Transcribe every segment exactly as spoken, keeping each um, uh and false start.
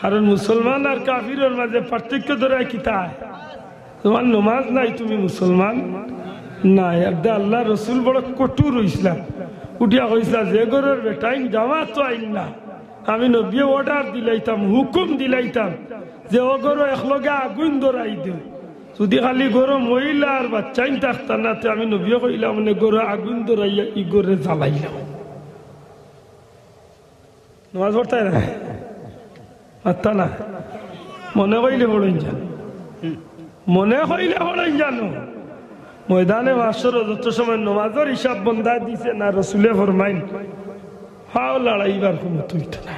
কারণ মুসলমান আর কাফিরর মাঝে পার্থক্য ধরায় কিতা? তুমার নমাজ নাই, তুমি মুসলমান নায়। আর দে আল্লার রসুল বড় কঠোর অইছলা। উঠিয়া কইছলা, "যে ঘরর বেটাইন জামাতো আইন না, আমি নবীয়ে order দিলাইতাম, হুকুম দিলাইতাম যে অউ ঘরো একলগে আগুইন ধরাই দেও। যুদি খালি ঘরো মহিলা আর বাচ্চাইন থাকতা না, তে আমি নবীয়ে কইলাম, মানে ঘরো আগুইন ধরাইয়া ই ঘররে জ্বালাইলাম।" নমাজ পড়তায় না? মাততা না। মনে কইলে পড়ইন জানো। মনে কইলে পড়ইন জানো। ময়দানে মাশরো যত সময় নমাজর হিসাব বন্দায় দিছে না, রসুলে ফরমাইন, ফাও লড়াইবার ক্ষমতা অইতো না।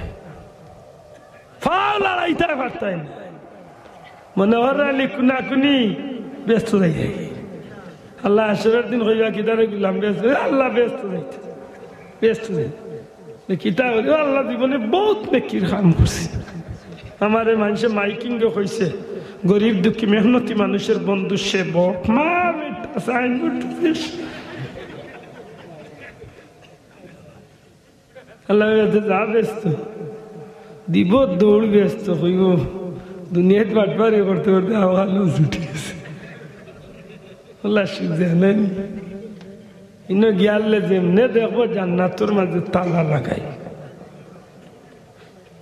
ফাও লড়াইতায় পারতায় না। মনে অর আলি কুনাকুনি বেহেস্তো যাইতায়। আল্লায় হাশরর দিন কইবা, "কিতারে গুলাম বেহেস্তো?" "এ আল্লাহ, বেহেস্তো যাইতাম, বেহেস্তো যাইতাম।" তে কিতা করি? "ও আল্লাহ, জীবনে বউত নেকির কাম করছি।" আমারে মানষে মাইকিংয়ে কইছে, "গরিব দুঃখী মেহনতি মানুষের বন্ধু সেবক।" মা বেটা, সাইনবোর্ড শেষ। আল্লাহ বলে, "যা বেহেস্তো।" দিব দৌড় বেহেস্তো, কইব, "দুনিয়াত বাটপারি করতে করতে আবার লুজ উঠি গেছে।" আল্লাহ সুখ জানেন। ইনো গিয়ালে যেমনে দেখবো জান্নাতর মাঝে তালা লাগাই।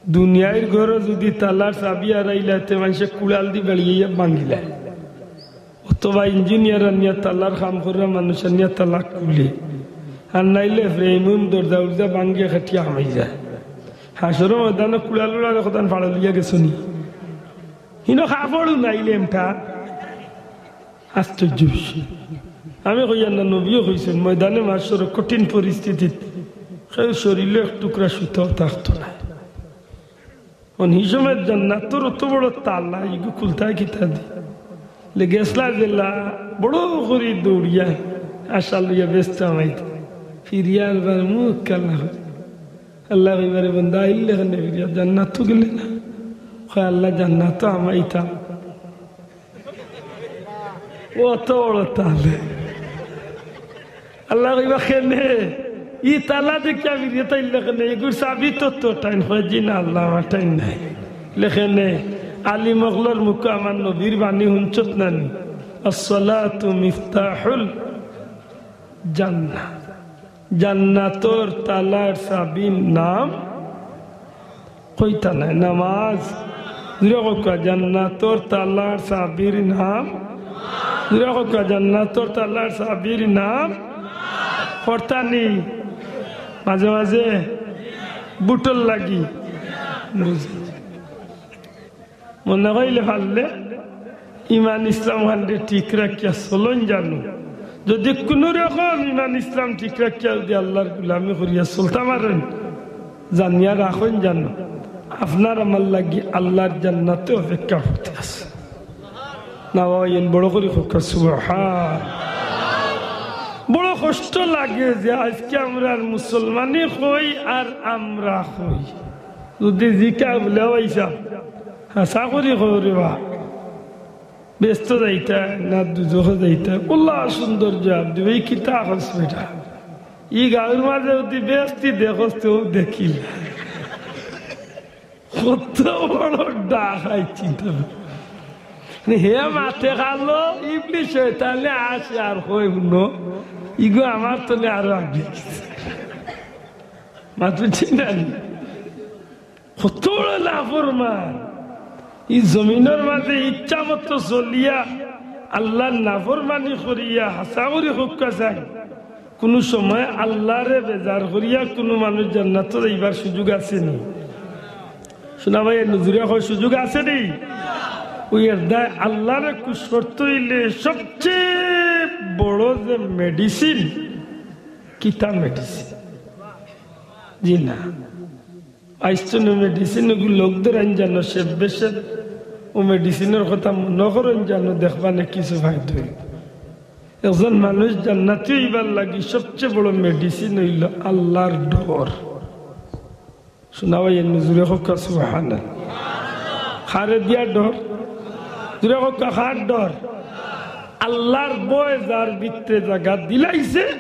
দুনিয়ার ঘরো যুদি তালার চাবি হারাইলায়, তে মানষে কুড়াল দি বেড়িয়া ভাঙ্গিলায়। অথবা ইঞ্জিনিয়ার আনিয়া তালার কাম করা মানুষ আনিয়া তালা খুলে, আর নাইলে ফ্রেম উম দরজা উরজা ভাঙ্গিয়া কাটিয়া হামাই যায়। হাশরর ময়দানো কুড়াল উড়ালে কদান ফাড়া লইয়া গেছো নি? হিনো কাপড়ও নাইলে এমটা আশ্চর্য বিষয়। আমি কইয়ার না, নবীও কইছেন, ময়দানে মাশরর কঠিন পরিস্থিতিত কেউ শরীরো এক টুকরা সুতাও থাকতো না। অন হি সময় জান্নাতর অত বড় তালা, ইগু খুলতায় কিতা দি? লে গেছলা যেলা বড় করি দৌড়িয়া আশা লইয়া বেহেস্তো হামাইতে। ফিরিয়া আরবার মুখ কালা করি। আল্লায় কইবা, "রে বন্দা, আইলে কেনে ফিরিয়া? জান্নাতো গেলে না?" কয়, "আল্লাহ, জান্নাতো হামাইতাম।" অত বড় তালা। আল্লায় কইবা, "কেনে? ই তালা দেখিয়া ফিরিয়া তাইলে কেনে? ইগুর চাবি তো তোর টাইন।" কয়, "জি না আল্লাহ, আমার টাইন নাই।" লে কেনে? আলিম অকলর মুখো আমার নবীর বাণী হুনছত না নি? "আসসালাতু মিফতাহুল জান্নাহ।" জান্নাতর তালার চাবির নাম কইতা নায়, নামাজ। জুরে কউক্কা, জান্নাতর তালার চাবির নাম। জুরে কউক্কা, জান্নাতর তালার চাবির নাম। পড়তা নি মাঝে মাঝে ভুটর লাগি। বুঝি। মনে কইলে পারলে ইমান ইসলাম খানরে ঠিক রাখিয়া চলইন জানো। যদি কুনু রকম ইমান ইসলাম ঠিক রাখিয়া যদি আল্লার গুলামি করিয়া চলতা পারইন, জানিয়া রাখইন জানো, আপনার আমার লাগি আল্লার জান্নাতে অপেক্ষা করতে আছে। না বাবা, ইন বড় করি কউক্কা সুবহান। বড় কষ্ট লাগে যে আইজকে আমরা মুসলমানি কই আর আমরা কই। যদি জিকা বুলে, "ও ভাইসাব, হাছা করি কও রে বা, বেহেস্তো যাইতায় না দুজখো যাইতায়?" উল্লা সুন্দর জুয়াব দিবো, "ই কিতা কস বেটা? ই গাউর মাঝে যদি বেহেস্তি দেখস, তেউ দেখিল।" কত বড় ডাকাইত চিন্তা। মানে, হে মাতে খালো, ইবলিস শয়তানে আসে আর কয়, "হুনো, ইগু আমার তলে আরো আগে গেছে।" মাতু চিন্তা নি। কত বড় নাফরমান। ই জমিনর মাঝে ইচ্ছা মতো চলিয়া, আল্লার নাফরমানি করিয়া, হাছা করি কউক্কা চাই। কুনু সময় আল্লারে বেজার করিয়া কুনু মানুষ জান্নাতো যাইবার সুযোগ আছে নি? শুনা ভাই, নজুরে কয় সুযোগ আছে নি? ওই এর দায় আল্লারে খুশ করতে অইলে সবচেয়ে বড় যে medicine, কিতা medicine? জি না। আইজ তো নে medicine ওগু লোক ধরাইন জানো, সে বেশে ও medicineর কথা মনে করইন জানো, দেখবা না কিছু ফায়দা অইবো। একজন মানুষ জান্নাতি অইবার লাগি সবচেয়ে বড় medicine অইলো আল্লার ডর। শুনা ভাই, এমনি জুরে কউক্কা সুবহানাল্লাহ। কারে দিয়া ডর? জুরে কউক্কা, কার ডর? আল্লার ভয় যার ভিতরে জাগা দিলাইছে,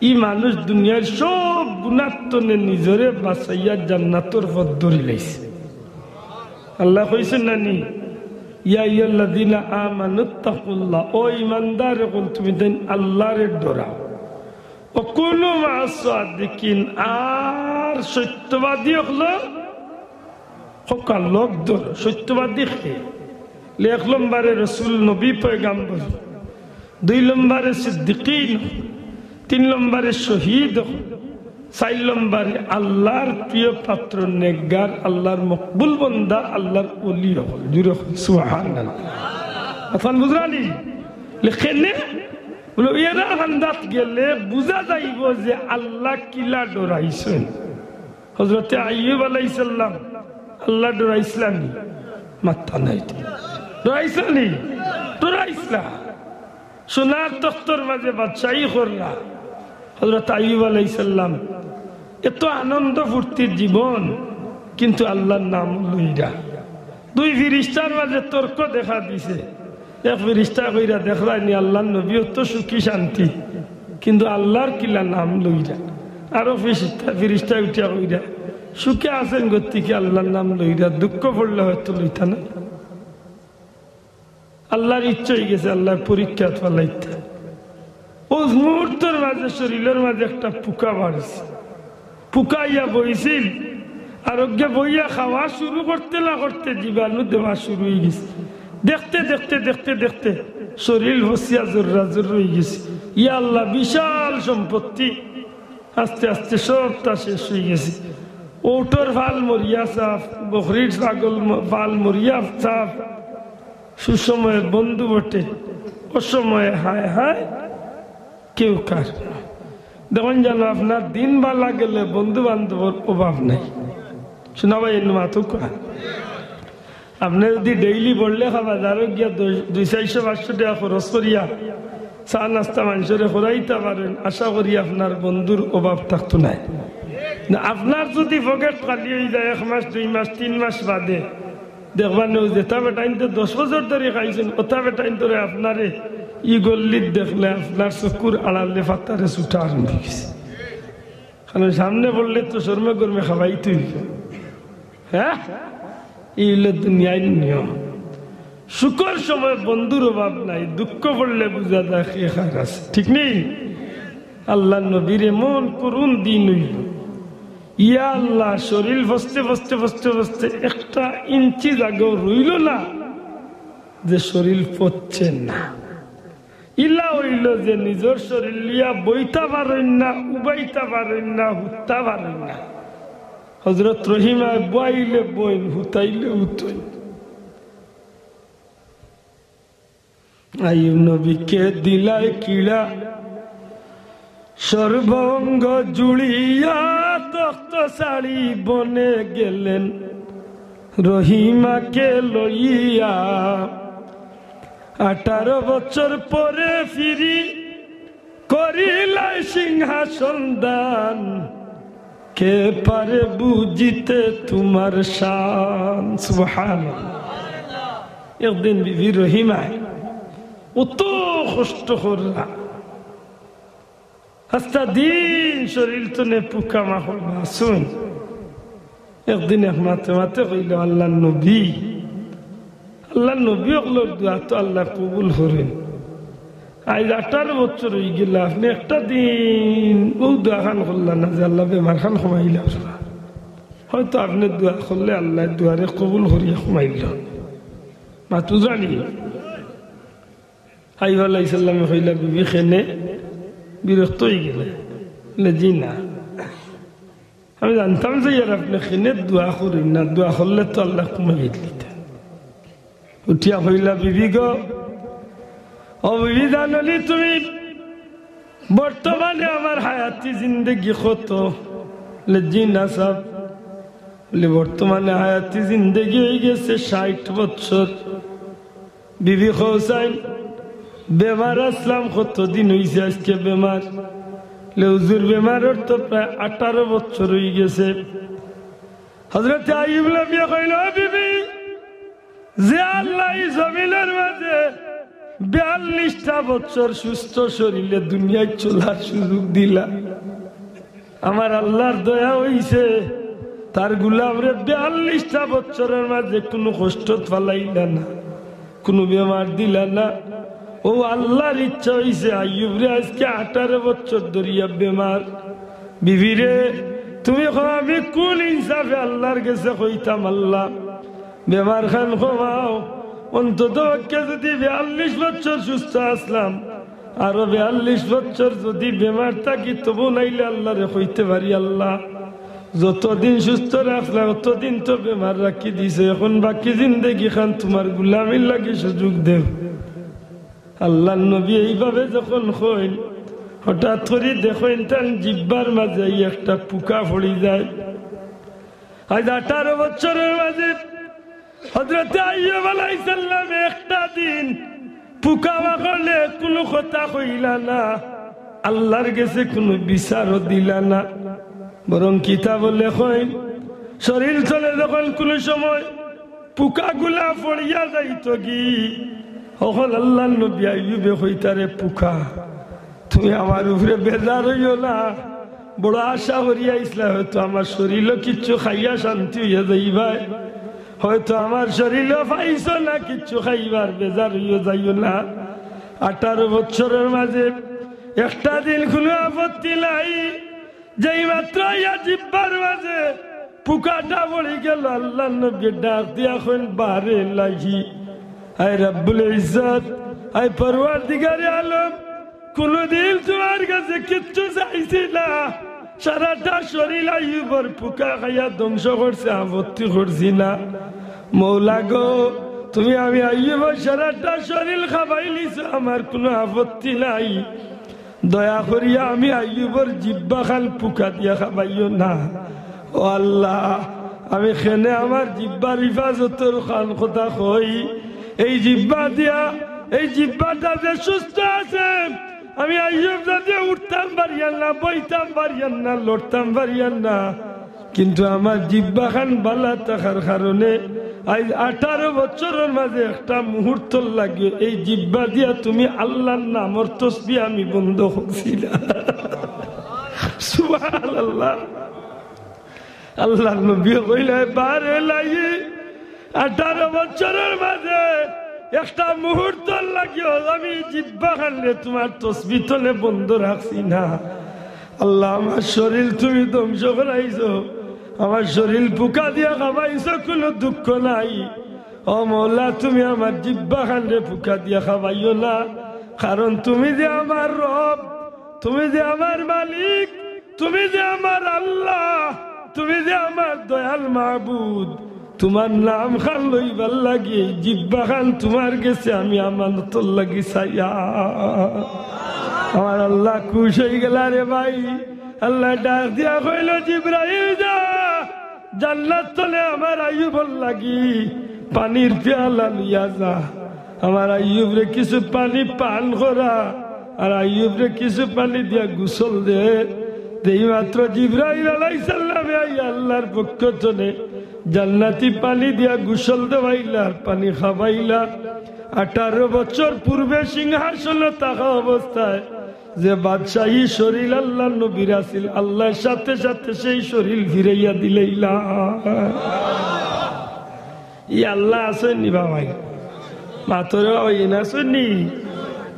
ই মানুষ দুনিয়ার সব গুনার তনে নিজরে বাঁচাইয়া জান্নাতর পথ ধরিলাইছে। আল্লায় কইছইন না নি, "ইয়া আইয়ুহাল্লাযীনা আমানুত্তাকুল্লাহ", ও ইমানদার অকল, তুমি তাইন আল্লারে ডরাও। "ওয়া কুনু মা'আস সাদিকিন", আর সত্যবাদী অকলর হক্কা লগ ধরো। সত্যবাদী কে? এক নম্বরে রসুল, নবী, পয়গাম্বর, দুই নম্বরে সিদ্দিকিন, তিন নম্বরে শহীদ, চাইর নম্বরে আল্লার প্রিয় পাত্র, নেককার, আল্লার মকবুল বন্দা, আল্লার ওলি অকল। জুরে কইন সুবহানাল্লাহ। অখন বুঝরা নি? লেখেনে বলে, এরা হান্দাত গেলে বুঝা যাইবো যে আল্লাহ কিলা ডরাইছইন। হযরতে আইয়ুব আলাইহিস সালাম আল্লাহ ডরাইছলা নি? মাত্তা নাই। ডরাইছলা নি? ডরাইছলা। সোনার তখ্তর মাঝে বাদশাহী কররা। হযরত আইয়ুব আলাইহিস সালাম এত আনন্দ ফুর্তির জীবন, কিন্তু আল্লার নাম লইরা। দুই ফিরিস্তার মাঝে তর্ক দেখা দিছে। এক ফিরিস্তা কইরা, "দেখরায় নি, আল্লার নবী অত সুখী শান্তি, কিন্তু আল্লার কিলা নাম লইরা।" আরো ফিরিস্তা, ফিরিস্তা উঠিয়া কইরা, "সুখে আছইন গতিকে আল্লার নাম লইরা, দুঃখ পড়লে হয়তো লইতা না।" আল্লার ইচ্ছা অইগেছে, আল্লায় পরীক্ষাত ফালাইতা। অউ মুহূর্তর মাঝে শরীলর মাঝে একটা পুকা বাড়ছে। পুকা আইয়া বইছিল, আর অগে বইয়া খাওয়া শুরু করতে না করতে জীবাণু দেওয়া শুরু অইগেছে। দেখতে দেখতে দেখতে দেখতে শরীল ফসিয়া জর্রা জর্র অইগেছে। ইয়া আল্লাহ, বিশাল সম্পত্তি আস্তে আস্তে সবটা শেষ অইগেছে। উটর ফাল মরিয়া সাফ, বকরির ছাগল ম-, ফাল মরিয়া সাফ। সুসময়ে বন্ধু বটে, অসময়ে হায় হায় কেউ কার। দেখইন জানো, আপনার দিন বালা গেলে বন্ধু বান্ধবর অভাব নাই। শুনা ভাই, এর মাতুকা। আপনে যুদি ডেইলি বড়লেখা বাজারো গিয়া দুই, দুই চাইরশো পাঁচশো টেকা খরচ করিয়া চা নাস্তা মানষরে করাইতা পারইন, আশা করি আপনার বন্ধুর অভাব থাকতো নায়। না, আপনার যুদি পকেট খালি অইযায় এক মাস, দুই মাস, তিন মাস বাদে, দেখবা নু যেতা বেটাইন্তে দশ বছর ধরি খাইছইন, অতা বেটাইন্তরে আপনারে ই গল্লিত দেখলে আপনার চকুর আড়ালে ফাত্তারে ছুটা আরম্ভ অইগেছে। কারণ সামনে পড়লে তো শরমে গরমে খাওয়াইতে অইবো। হ্যাঁ, ই অইলো দুনিয়ার নিয়ম। সুখর সময় বন্ধুর অভাব নাই, দুঃখ পড়লে বুঝা যায় কে কার আছে, ঠিক নি? আল্লার নবীর এমন করুণ দিন অইলো, ইয়া আল্লাহ, শরীল ফসতে ফসতে ফসতে ফসতে একটা ইঞ্চি জাগাও রইলো না যে শরীল ফসছে না। ইলা অইলো যে নিজর শরীল লইয়া বইতা পারইন না, উবাইতা পারইন না, হুততা পারইন না। হযরত রহিমায় বওয়াইলে বইন, হুতাইলে হুতইন। আইয়ুব নবীকে দিলায় কিড়া, সর্বঙ্গ জুড়িয়া তখ্ত ছাড়ি বনে গেলেন রহিমাকে লইয়া। আঠারো বছর পরে ফিরি করিলায় সিংহাসন দান, কে পারে বুঝিতে তোমার শান। সুবহানাল্লাহ। একদিন বিবি রহিমায় অত কষ্ট করলা, আস্তা দিন শরীল তনে পুকা মাকড় বাসুন। একদিন এক মাতে মাতে কইল, "আল্লার নবী, আল্লার নবী অকলর দোয়া তো আল্লায় কবুল করইন। আইজ আঠারো বছর অইগেলা, আপনে একটা দিন অউ দোয়া খান করলা না যে আল্লায় বেমার খান কমাইলা। হয়তো আপনে দোয়া করলে আল্লায় দোয়ারে কবুল করিয়া কমাইল।" মাতু জানি আইয়ুব আলাইহিস সালামে কইলা, "বিবি, কেনে বিরক্ত অইগেলে?" বলে, "জি না, আমি জানতাম যে ইয়ার আপনে কেনে দোয়া করইন না, দোয়া করলে তো আল্লায় কমাই দিতা।" উঠিয়া কইলা, "বিবি গো, ও বিবি, জানো নি তুমি বর্তমানে আমার হায়াতি জিন্দেগি কত?" বলে, "জি না সাব।" বলে, "বর্তমানে হায়াতি জিন্দেগি অইগেছে ষাইট বছর।" বিবি কও চাইন, "বেমার আছলাম, কতদিন অইছে আইজকে বেমার?" বলে, "হুজুর, বেমারর তো প্রায় আঠারো বছর অইগেছে।" হযরতে আইয়ুব নবীয়ে কইলা, "ও বিবি, যে আল্লায় ই জমিনর মাঝে বিয়াল্লিশটা বছর সুস্থ শরীলে দুনিয়াত চলার সুযোগ দিলা, আমার আল্লার দয়া অইছে, তার গুলামরে বিয়াল্লিশটা বছরর মাঝে কুনু কষ্টত ফালাইলা না, কুনু বেমার দিলা না। অউ আল্লার ইচ্ছা অইছে, আইয়ুবরে আইজকে আঠারো বছর ধরিয়া বেমার। বিবিরে, তুমি কও, আমি কুন ইনসাফে আল্লার গেছে কইতাম, "আল্লা, বেমার খান কমাও, অন্তত পক্ষে যুদি বিয়াল্লিশ বছর সুস্থ আছলাম, আরো বিয়াল্লিশ বছর যুদি বেমার থাকি, তবু নাইলে আল্লারে কইতে পারি, আল্লা, যতদিন সুস্থ রাখলা, অতদিন তো বেমার রাখি দিছো, এখন বাকি জিন্দেগি খান তুমার গুলামির লাগি সুযোগ দেও।" আল্লার নবী এইভাবে যখন কইন, হঠাৎ করি দেখইন তান জিব্বার মাঝে এই একটা পুকা পড়ি যায়। আইজ আঠারো বছরর মাঝে হযরতে আইয়ুব আলাইহিস সালাম একটা দিন পুকা মাকড়ে কুনু কথা কইলা না, আল্লার গেছে কুনু বিচারও দিলা না। বরং কিতাবো লেখইন, শরীল তলে যখন কুনু সময় পুকাগুলা পড়িয়া যাইতগি, অখন আল্লার নবী আইয়ুবে কইতা, "রে পুকা, তুমি আমার উপরে বেজার অইও না, বড় আশা করিয়া আইছলায়, হয়তো আমার শরীলো কিচ্ছু খাইয়া শান্তি অইয়া যাইবায়, হয়তো আমার শরীলো পাইছো না কিচ্ছু খাইবার, বেজার অইয়া যাইও না।" আঠারো বছরর মাঝে একটা দিন কুনু আপত্তি নাই, যেই মাত্র ইয়া জিব্বার মাঝে পুকাটা পড়ি গেল, আল্লার নবী ডাক দিয়া কইন, "বারে লাহি, আয় রব্বুল ইজ্জত, আয় পরওয়ারদিগারে আলম, কুনুদিন তুমার গেছে কিচ্ছু চাইছি না, সারাটা শরীল আইয়ুবর পুকা খাইয়া ধ্বংস করছে, আপত্তি করছি না। মওলা গো, তুমি আমি আইয়ুবর সারাটা শরীল খাবাইলিছো, আমার কুনু আপত্তি নাই।" দয়া করিয়া আমি আইয়ুবর জিব্বা খান পুকা দিয়া খাবাইও না। ও আল্লা, আমি কেনে আমার জিব্বার হিফাজতর খান কথা কই, এই জিব্বা দিয়া, এই জিব্বাটা যে সুস্থ আছে, আমি আইয়ুব যদি উঠতাম পারিয়ার না, বইতাম পারিয়ার না, লড়তাম পারিয়ার না, কিন্তু আমার জিব্বা খান বালা থাকার কারণে আইজ আঠারো বছরর মাঝে একটা মুহূর্তর লাগি এই জিব্বা দিয়া তুমি আল্লার নামর তসবি আমি বন্ধ করছি না। সুবহানাল্লাহ। আল্লার নবী কইলা, "বারে লাহি, আঠারো বছরর মাঝে একটা মুহূর্তর লাগিও আমি জিব্বা খানরে তুমার তসবি তলে বন্ধ রাখছি না।" আল্লা, আমার শরীল তুমি ধ্বংস করাইছো, আমার শরীল পুকা দিয়া খাবাইছো, কুনু দুঃখ নাই। ও মওলা, তুমি আমার জিব্বা খানরে পুকা দিয়া খাবাইও না, কারণ তুমি যে আমার রব, তুমি যে আমার মালিক, তুমি যে আমার আল্লা, তুমি যে আমার দয়াল মাবুদ, তুমার নাম খান লইবার লাগি এই জিব্বা খান তুমার গেছে আমি আমানতর লাগি চাইয়া। আমার আল্লা খুশ অইগেলা রে ভাই। আল্লায় ডাক দিয়া কইলো, "জিব্রাইল যা, জান্নাত তলে আমার আইয়ুবর লাগি পানির পেয়ালা লইয়া যা, আমার আইয়ুবরে কিছু পানি পান করা, আর আইয়ুবরে কিছু পানি দিয়া গোসল দে।" যেই মাত্র জিব্রাইল আলাইহিস সালামে আইয়া আল্লার পক্ষ তনে জান্নাতি পানি দিয়া গোসল দেওয়াইলা, আর পানি খাবাইলা। আঠারো বছর পূর্বে সিংহাসনে থাকা অবস্থায় যে বাদশাহী শরীল আল্লার নবীর আছিল, আল্লায় সাথে সাথে সেই শরীল ফিরাইয়া দিলাইলা। ই আল্লা আছইন নি বাবাই? মাতরে বাবাই, ইন আছইন নি?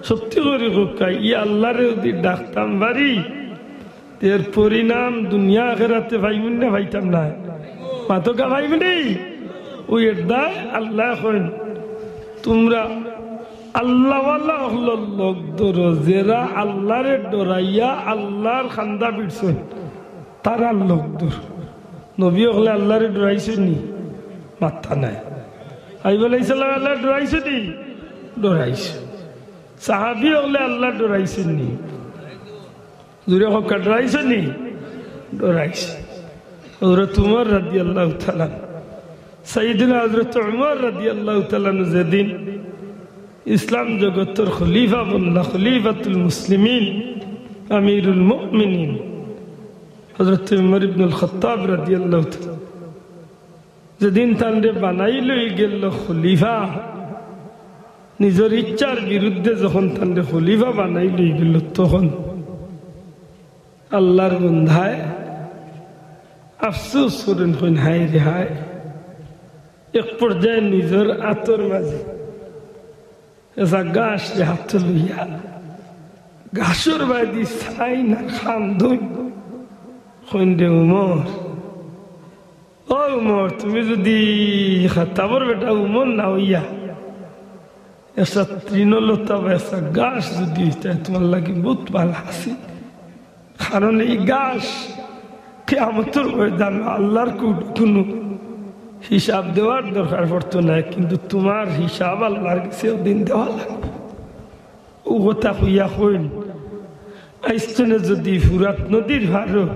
সত্যি করি কউক্কা, ই আল্লারে যুদি ডাকতাম পারি, এর পরিণাম দুনিয়া আখেরাতে পাইমু না পাইতাম নায়? মাতউক্কা, পাইমু নি? অউ এরদায় আল্লায় কইন, তুমরা আল্লাওয়ালা অকলর লগ ধরো, যেরা আল্লারে ডরাইয়া আল্লার কান্দা ভিড়ছইন, তারার লগ ধরো। নবী অকলে আল্লারে ডরাইছইন নি? মাত্তা নাই। আইয়ুব আলাইহিস সালামে আল্লারে ডরাইছইন নি? ডরাইছইন। সাহাবী অকলে আল্লারে ডরাইছইন নি? জুরে কউক্কা, ডরাইছইন নি? ডরাইছইন। হযরত উমর রাদিয়াল্লাহু তাআলা আনহু, সাইয়্যিদুনা হযরত উমর রাদিয়াল্লাহু তাআলা আনহু যেদিন ইসলাম জগতর খলিফা বনলা, খলিফাতুল মুসলিমিন, আমিরুল মুমিনিন, হযরত উমর ইবনুল খাত্তাব রাদিয়াল্লাহু তাআলা, যেদিন তানরে বানাই লই গেল খলিফা, নিজর ইচ্ছার বিরুদ্ধে যখন তানরে খলিফা বানাই লই গেল, তখন আল্লার বন্দায় আফসোস করইন, কইন, "হায় রে হায়।" এক পর্যায়ে নিজর আতর মাঝে এসা গাছরে আতো লইয়া গাছর বায়দি চাইন আর কান্দইন, কইন, "রে উমর, ও উমর, তুমি যুদি খাত্তাবর বেটা উমর না অইয়া এসা তৃণলতা বা এসা গাছ যুদি অইতায়, তুমার লাগি বউত ভালা আছিল।" কারণ এই গাছ কিয়ামতর ময়দানো আল্লার কুনো হিসাব দেওয়ার দরকার পড়তো নায়, কিন্তু তুমার হিসাব আল্লার গেছে ওদিন দেওয়া লাগবো। অউ কথা কইয়া কইন, আইজ থনে যুদি ফুরাত নদীর পারো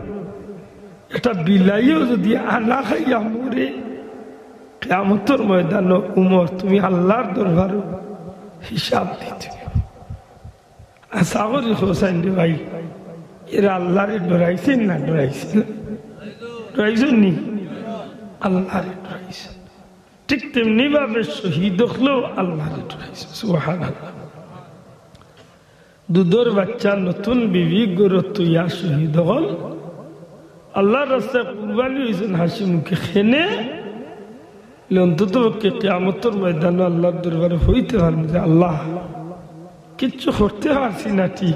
একটা বিলাইও যুদি আনা খাইয়া মরে, কিয়ামতর ময়দানো উমর তুমি আল্লার দরবারো হিসাব দিতে। আশা করি হোসেন রে ভাই, এরা আল্লারে ডরাইছইন না ডরাইছইন? ডরাইছইন নি? আল্লারে ডরাইছইন। ঠিক তেমনি ভাবে শহীদ অকলেও আল্লারে ডরাইছইন। সুবহানাল্লাহ। দুধর বাইচ্চা, নতুন বিবি, ঘরো থইয়া শহীদ অকল আল্লার রাস্তায় কুরবানি অইছইন হাসি মুখে। কেনে? অইলে অন্তত পক্ষে কিয়ামতর ময়দানো আল্লার দরবারে কইতে পারমু যে, "আল্লা, কিচ্ছু করতে পারছি না ঠিক,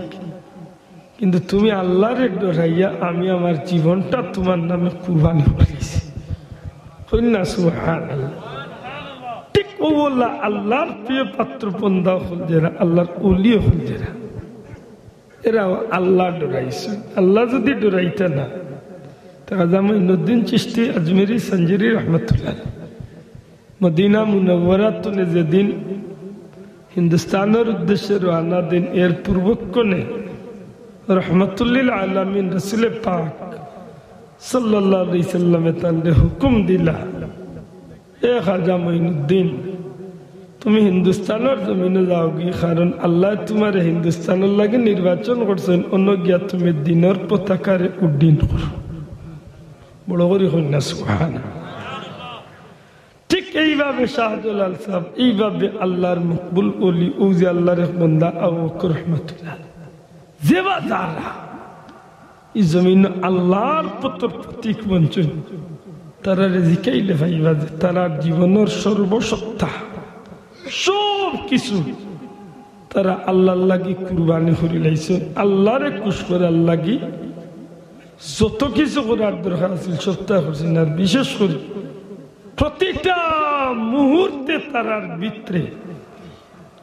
কিন্তু তুমি আল্লারে ডরাইয়া আমি আমার জীবনটা তুমার নামে কুরবানি করিলিছি।" কইন না সুবহানাল্লাহ। ঠিক অউ আল্লা, আল্লার প্রিয় পাত্র বন্দা অকল যেরা, আল্লার ওলি অকল যেরা, এরাও আল্লা ডরাইছইন। আল্লা যুদি ডরাইতা না, তে খাজা মঈনুদ্দিন চিশতি আজমিরি সঞ্জিরি রহমতুল্লাহ আলাইহি মদিনা মুনাওয়ারাত থনে যেদিন হিন্দুস্তানর উদ্দেশ্যে রওয়ানা দিন, এর পূর্বক্ষণে রহমতুল্লিল আলামিন রসুলে পাক সাল্লাল্লাহু আলাইহি সাল্লামে তানরে হুকুম দিলা, "এ খাজা মঈনুদ্দিন, তুমি হিন্দুস্তানর জমিনো যাওগি, কারণ আল্লায় তুমারে হিন্দুস্তানর লাগি নির্বাচন করছইন, অনো গিয়া তুমি দ্বীনর পতাকারে উড্ডীন করো।" বড় করি কইন না সুবহানাল্লাহ। ঠিক এইভাবে শাহজালাল সাহেব, এইভাবে আল্লার মকবুল ওলি, অউ যে আল্লার এক বন্দা আবু বকর রহমতুল্লাহ, যেবা যারা ই জমিনো আল্লার পথর প্রতীক বনছইন, তারারে জিকাইলে পাইবা যে তারার জীবনর সর্বসত্তা, সব কিছু তারা আল্লার লাগি কুরবানি করিলাইছইন। আল্লারে খুশ করার লাগি যত কিছু করার দরকার আছিল, সবতা করছইন। আর বিশেষ করি প্রতিটা মুহূর্তে তারার ভিতরে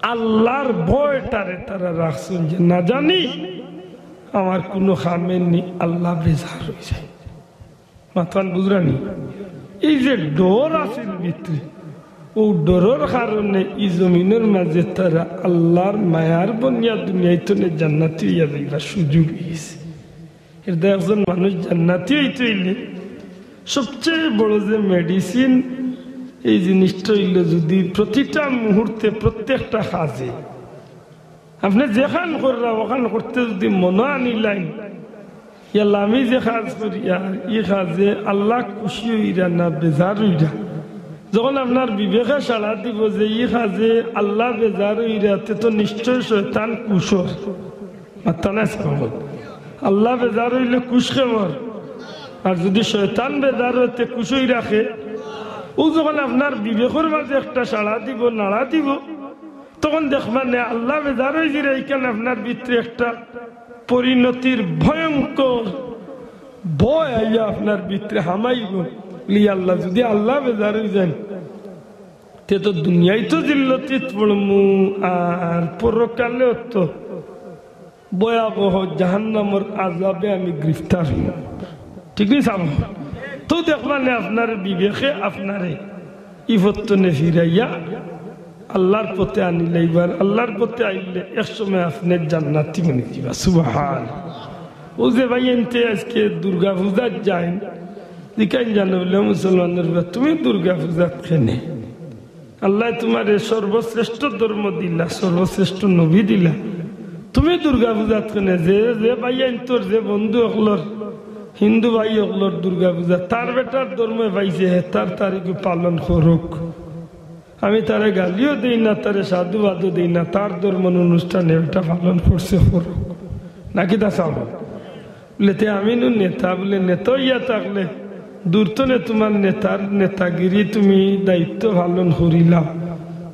আল্লার ভয়টারে তারা রাখছইন যে, "না জানি আমার কুনু কামে নি আল্লা বেজার অইযায়।" মাতখান বুঝরা নি? এই যে ডর আছিল ভিতরে, অউ ডরর কারণে ই জমিনর মাঝে তারা আল্লার মায়ার বনিয়া দুনিয়াইত থনে জান্নাতি অইয়া যাইবার সুযোগ অইগেছে। এরদায় একজন মানুষ জান্নাতি অইতে অইলে সবচেয়ে বড় যে medicine, এই জিনিসটা অইলো যুদি প্রতিটা মুহূর্তে প্রত্যেকটা কাজে আপনে যেখান কররা অখান করতে যুদি মনো আনিলাইন, "ইয়াল্লা, আমি যে কাজ করিয়ার, ই কাজে আল্লা খুশি অইরা না বেজার অইরা?" যখন আপনার বিবেকে সাড়া দিবো যে ই কাজে আল্লা বেজার অইরা, তে তো নিশ্চয় শয়তান খুশ অর। মাতরা না সাব? আল্লা বেজার অইলে খুশ কেমন? আর যুদি শয়তান বেজার অয়, তে খুশ অইরা কে? অউ যখন আপনার বিবেকর মাঝে একটা সাড়া দিবো, নাড়া দিবো, তখন দেখবা নে আল্লা বেজার অইযিরা, ইখান আপনার ভিতরে একটা পরিণতির ভয়ঙ্কর ভয় আইয়া আপনার ভিতরে হামাইবো। লি আল্লা, যুদি আল্লা বেজার অইযাইন, তে তো দুনিয়াইত তো জিল্লতিত পড়মু, আর পরকালেও তো ভয়াবহ জাহান্নামর আযাবে আমি গ্রেফতার অইমু। ঠিক নি সাব? তো দেখবা নে আপনার বিবেকে আপনারে ই পথ থনে ফিরাইয়া আল্লার পথে আনিলাইবার, আল্লার পথে আইলে এক সময় আপনে জান্নাতি বনি যিবা। সুবহান। অউ যে ভাইয়াইন্তে আইজকে দুর্গা পূজাত যাইন, জিকাইন জানো বুলে মুসলমানর পুয়া, "তুমি দুর্গা পূজাত কেনে? আল্লায় তুমারে সর্বশ্রেষ্ঠ ধর্ম দিলা, সর্বশ্রেষ্ঠ নবী দিলা, তুমি দুর্গা পূজাত কেনে?" যে, যে ভাইয়াইন্তর, যে বন্ধু অকলর, হিন্দু ভাই অকলর দুর্গা পূজা, তার বেটার ধর্মে পাইছে, হে তার তারিখে পালন করুক। আমি তারে গালিও দেই না, তারে সাধুবাদও দেই না, তার ধর্মর অনুষ্ঠানে এটা পালন করছে, করুক। নাকি তা সাব? বুলে, "তে আমি নু নেতা?" বুলে, "নেতা অইয়া থাকলে দূর তনে তুমার নেতার নেতাগিরি তুমি দায়িত্ব পালন করিলাও।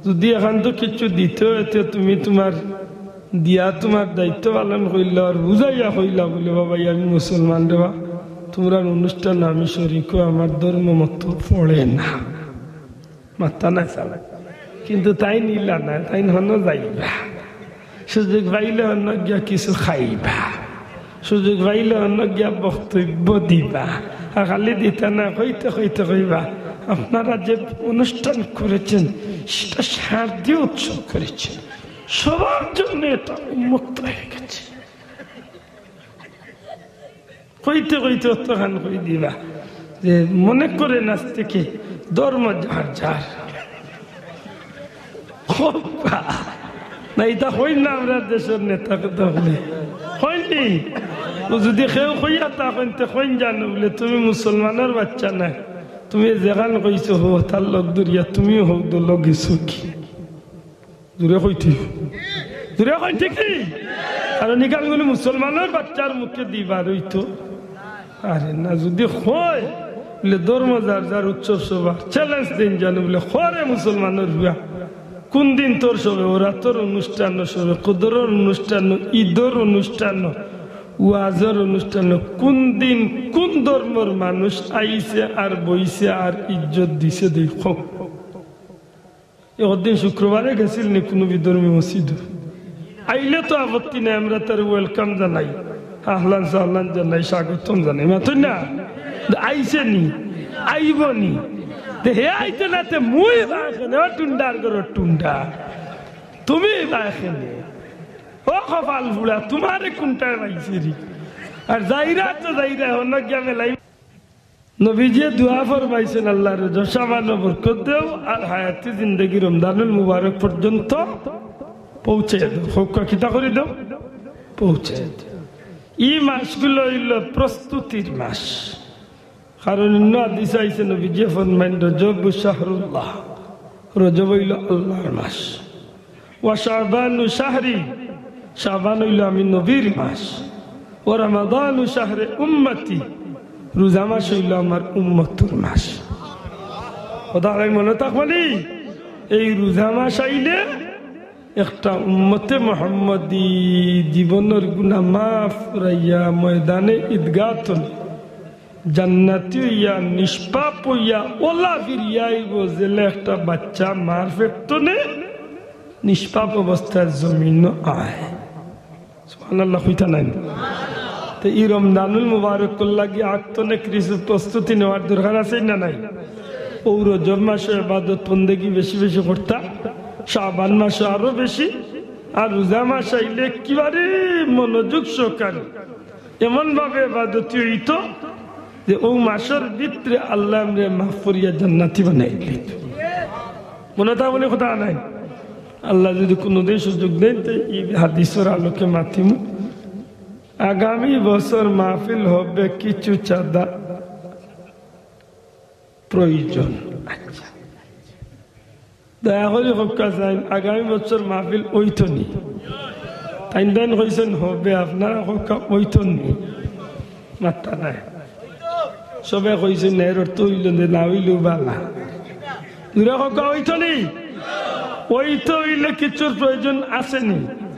যুদি এখান তো কিছু দিতে অয়, তে তুমি তুমার দিয়া তুমার দায়িত্ব পালন করিলাও, আর বুঝাইয়া কইলাও বুলে, "বাবা, আমি মুসলমান রে বা, তুমরার অনুষ্ঠান আমি শরিক অই, আমার ধর্ম মত পড়ে না।" মাত্তা নাই চালা। কিন্তু তাইন ইলা না, তাইন হনো যাইবা। সুযোগ পাইলে হনো গিয়া কিছু খাইবা, সুযোগ পাইলে হনো গিয়া বক্তব্য দিবা। আর খালি দিতা না, কইতে কইতে কইবা, "আপনারা যে অনুষ্ঠান করেছেন, সেটা শারদীয় উৎসব করেছেন, সবার জন্য এটা উন্মুক্ত হয়ে গেছে।" কইতে কইতে অতখান কই দিবা যে মনে করেন আজ থেকে ধর্ম যার যার। কউক্কা। না, ইতা কইন না আমরার দেশর নেতা কতগুলি। কইন নি? ও যুদি কেউ কইয়া তা কইন, তে কইন জানো বুলে, "তুমি মুসলমানর বাচ্চা নায়, তুমি যেখান কইছো হো, তার লগ ধরিয়া তুমিও হউক দো লগে সুখী।" জুরে কইন ঠিক। জুরে কইন ঠিক নি? কারণ ইখান গুলি মুসলমানর বাচ্চার মুখে দি বার অইতো। আরে না, যুদি কয় বুলে, "ধর্ম যার যার, উৎসব সবার।" চ্যালেঞ্জ দেইন জানো বুলে, "কও রে মুসলমানর পুয়া, কুন দিন তোর সবে বরাতর অনুষ্ঠান, সবে কদরর অনুষ্ঠান, ঈদর অনুষ্ঠান, ওয়াজর অনুষ্ঠান, কুন দিন কুন ধর্মর মানুষ আইছে আর বইছে আর ইজ্জত দিছে দেই কও।" একদিন শুক্রবারে গেছিল নি কুনু বিধর্মী মসজিদো? আইলে তো আপত্তি নাই, আমরা তার ওয়েলকাম জানাই, আহলান সাহলান জানাই, স্বাগতম জানাই, মাতইন না? আইছে নি? আইবো নি? তে হে আইতে না তে মুই বায় কেনে, ও টুন্ডার ঘরর টুন্ডা, তুমি বায় কেনে? ও কপাল পুড়া, তুমারে কুনটায় পাইছে রে? আর যাইরা তো যাইরা, অন্য গিয়া মেলাই। নবীজিয়ে দোয়া ফরমাইছইন, "আল্লাহ রে, শাবানো বরকত দেও আর হায়াতি জিন্দেগি রমজানুল মুবারক পর্যন্ত পৌঁছে দেও।" কউক্কা, কিতা করি দেও? পৌঁছে দেও। ই মাসগুলো অইলো প্রস্তুতির মাস। কারণ অন্য হাদিসে আইছে, নবীজিয়ে ফরমাইন, "রজব শাহরুল্লাহ", রজব অইলো আল্লাহর মাস। "ওয়া শাবানু শাহরি", শাবান অইলো আমি নবীর মাস। "ওয়া রমাদানু শাহরে উম্মতি", রোজা মাস অইলো আমার উম্মতর মাস। কথা কই মনো থাকবো নি? এই রোজা মাস আইলে একটা উম্মতে মুহাম্মদী জীবনর গুনা মাফ করাইয়া ময়দানে ইদগাহ তনে জান্নাতি অইয়া, নিষ্পাপ অইয়া, অলা ফিরিয়া আইবো, যেলা একটা বাচ্চা মার পেট তনে নিষ্পাপ অবস্থায় জমিনো আয়। সুবহানাল্লাহ কইতা নায়? তে ই রমজানুল মুবারকর লাগি আগ তনে কিছু প্রস্তুতি নেওয়ার দরকার আছে না নাই? অউ রজব মাসো ইবাদত বন্দেগি বেশি বেশি করতা, শাবান মাসো আরো বেশি, আর রোজা মাস আইলে একেবারে মনোযোগ সহকারে এমন ভাবে ইবাদতি অইতো যে অউ মাসর ভিতরে আল্লায় আমরারে মাফ করিয়া জান্নাতি বানাই দিলে। মনো থাকবো নি কথা নায়? আল্লায় যুদি কুনুদিন সুযোগ দেইন, তে ই হাদিসর আলোকে মাতিমু। আগামী বছর মাহফিল হবে কিছু চাঁদা প্রয়োজন। আচ্ছা। দয়া করি কউক্কা চাইন, আগামী বছর মাহফিল অইতো নি? তাইন তাইন কইছইন হবে, আপনারা কউক্কা অইতো নি? মাত্তা নাই। সবে কইছইন না, এর অর্থ অইলো যে না অইলেও বালা। জুরে কউক্কা অইতো নি? অইতো অইলে কিছুর প্রয়োজন আছে নি?